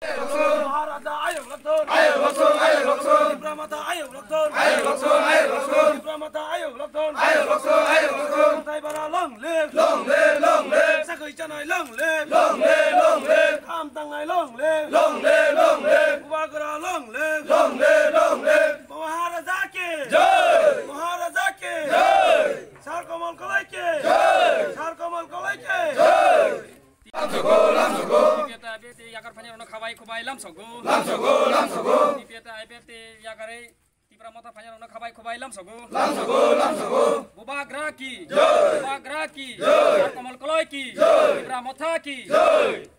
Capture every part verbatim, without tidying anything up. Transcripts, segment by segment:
Maharaja Ayok Lokthon. Ayok Lokthon, Ayok Lokthon. Tipra Motha Ayok Lokthon. Ayok Lokthon, Ayok Lokthon. Tipra Motha Ayok Lokthon. Ayok Lokthon, Ayok Lokthon. Taiba long live. Long live, long live. Sagwi chanai long live. Long live, long live. Kham tangnai long live. Long live, long live. Bubagra long live. Long live, long live. Maharaja ki jai. Maharaja ki jai. Sar Kamal Koloi ki jai. Sar Kamal Koloi ki jai. Lamsogo, lamsogo. Yakar phani rona khabai khubai lamsogo. Lamsogo, lamsogo. Yakare Tipra Motha phani rona khabai khubai lamsogo. Lamsogo, lamsogo. Bubagra ki jai. Bubagra ki jai. Sar Kamal Koloi ki jai. Tipra Motha ki jai.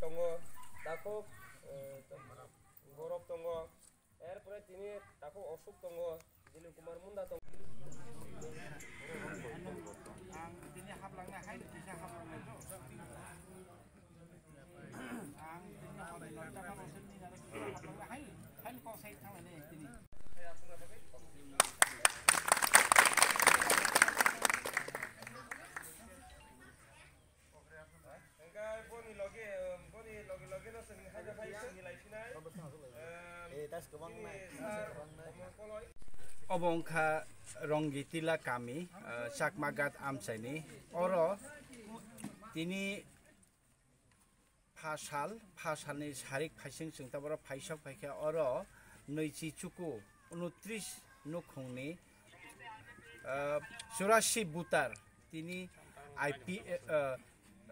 Tongo, takhuk, eh, borok tongo, erpore tini takhuk Ashok tongo, Dilip Kumar Munda tongo. Ang tini hablangna hai, kisa hablangna. Obo wngkha Rongitila kami, eh, Chakmagat amchaini. Oro tini phasal, phasalni sarik phaising chwng taboro phaisok phaikha oro nwichi chuku unotris nukhungni, ah, churasi butar tini I P, ah,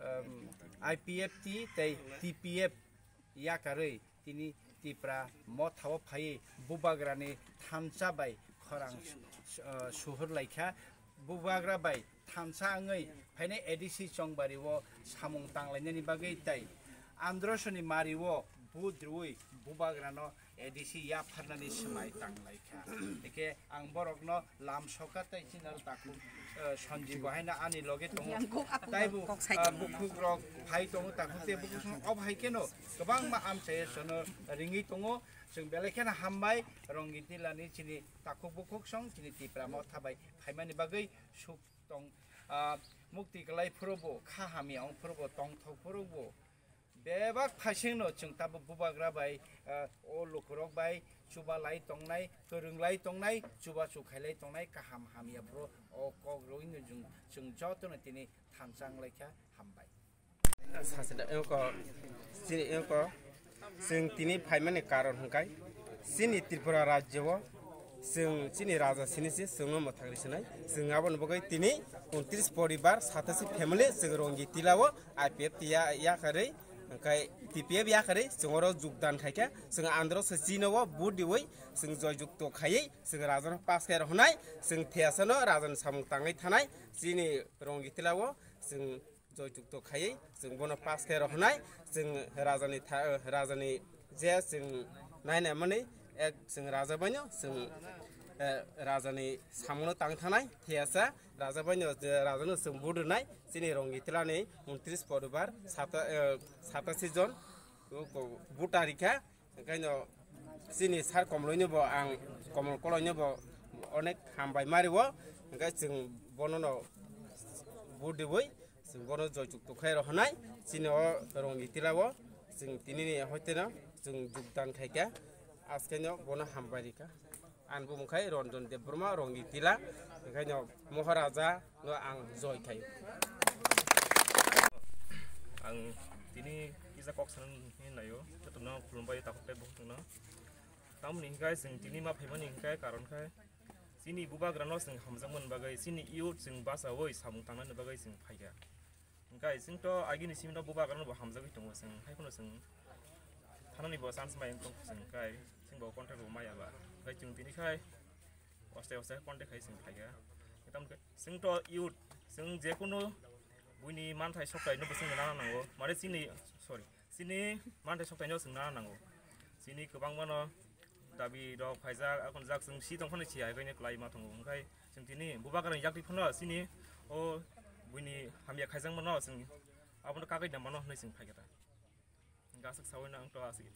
um, I P F T tei T P F yakarwi tini Tipra Mothao phaiwi Bubagrani thansa bai khorang, ah, suhur laikha. Bubagra bai thansa wngwi phainai A D C Chongbari o samung tanglainani bagwi tei Androsoni mari o vote rwui Bubagrano A D C yapharnani swmai tanglaikha. Eke ang borokno lam soka tei chini aro takhuk, eh, Sanjibo haino ani loge tongo. Taibo, ah, bukhukrok phai tongo takhuk tei bukhuksong obo hai kheno kwbangma amchai sono ringwi tongo. Chwng belai kheno hambai Rongitila ni chini takhuk bukhuksong chini Tipra Motha bai phaimani bagwi suk tong, ah, mukti kwlai phuru bo, kha hamya wng phuru bo, tongthok phuru bo. Bebak phaisingno chwng tabuk Bubagra bai, ah, o lukurok bai chuba lai tongnai, kwrwng lai tongnai, chubachu khai lai tongnai, kaham hamya phuru o kok rwino chwng, chwng jotono tini thansa wng lai kha, hambai. Sasida eko, chini eko, chwng tini phaimani karon hwnkhe chini Tripura rajyo o chwng chini raja sini se chwngno mwthangri sinai. Chwng aboni bagwi tini untris poribar, satasi family chwng Rongitila o I P F T ya, yakarwi, hwnkhe T P F yakarwi chwng oro jogdan khaikha. Chwng andro se chini o vote diwi chwng joy jukto khaiwi chwng rajano pass khai rw hwnai. Chwng thiyasano rajani samung tangwi thanai chini Rongitila o chwng joy jukto khaiwi chwng bono pass khe rohornai. Chwng rajani tha-, rajani je chwng nainai mani ek chwng raja baino chwng, eh, rajani samungo tang thanai thiyasa raja baino je rajano chwng vote rwnai chini Rongitila ni untris poribar sata-, eh, satasi jon voter rikha. Hwnkhe no chini sir Komoloino bo ang, Komol Koloino bo onek hambai mari o, hwnkhe chwng bono no vote diwi chwng bono joy chuk tukhai rohonai. Chini o Rongitila o chwng tini ni hoite no chwng jogdan khaikha, aske no bono hambai rikha. Ang bumung khai Ranjan Debbarma, Rongitila, hwnkhe no Moharaja no ang joy khai. Ang tini kisa kok sanani naio, jotono khulumbai takhuk tei bukhuk no. Tamoni hwnkhe chwng tini ma phaimani hwnkhe karon khe chini bubagrano chwng hamjakmani bagwi, chini youth chwng bachaui samung tangnani bagwi chwng phaikha. Hwnkhe chwng to agini simi no bubagrano bo hamjagwi tongo chwng, hai phano chwng thanani bo chance mai wng tong chwng, hwnkhe chwng bo contact bo maya ba. Hwnkhe chwng tini khai oste oste contact khai chwng phaikha. Tamo khe chwng to youth, chwng jekunu buini manthai soktai no bo chwng nana nango. Mare chini, sorry, chini manthai soktai no chwng nana nango. Chini kwbangma no dabi rok phaijak, akon jak chwng si tong phano si hai khe kwlai ma tongo. Hwnkhe chwng tini bubagrani yakti phano chini o buini hamya khaijakmano chwng abono kagwi da mano hwnwi chwng phaikha ta. Hwnkhe aswk saui no ang to aswk.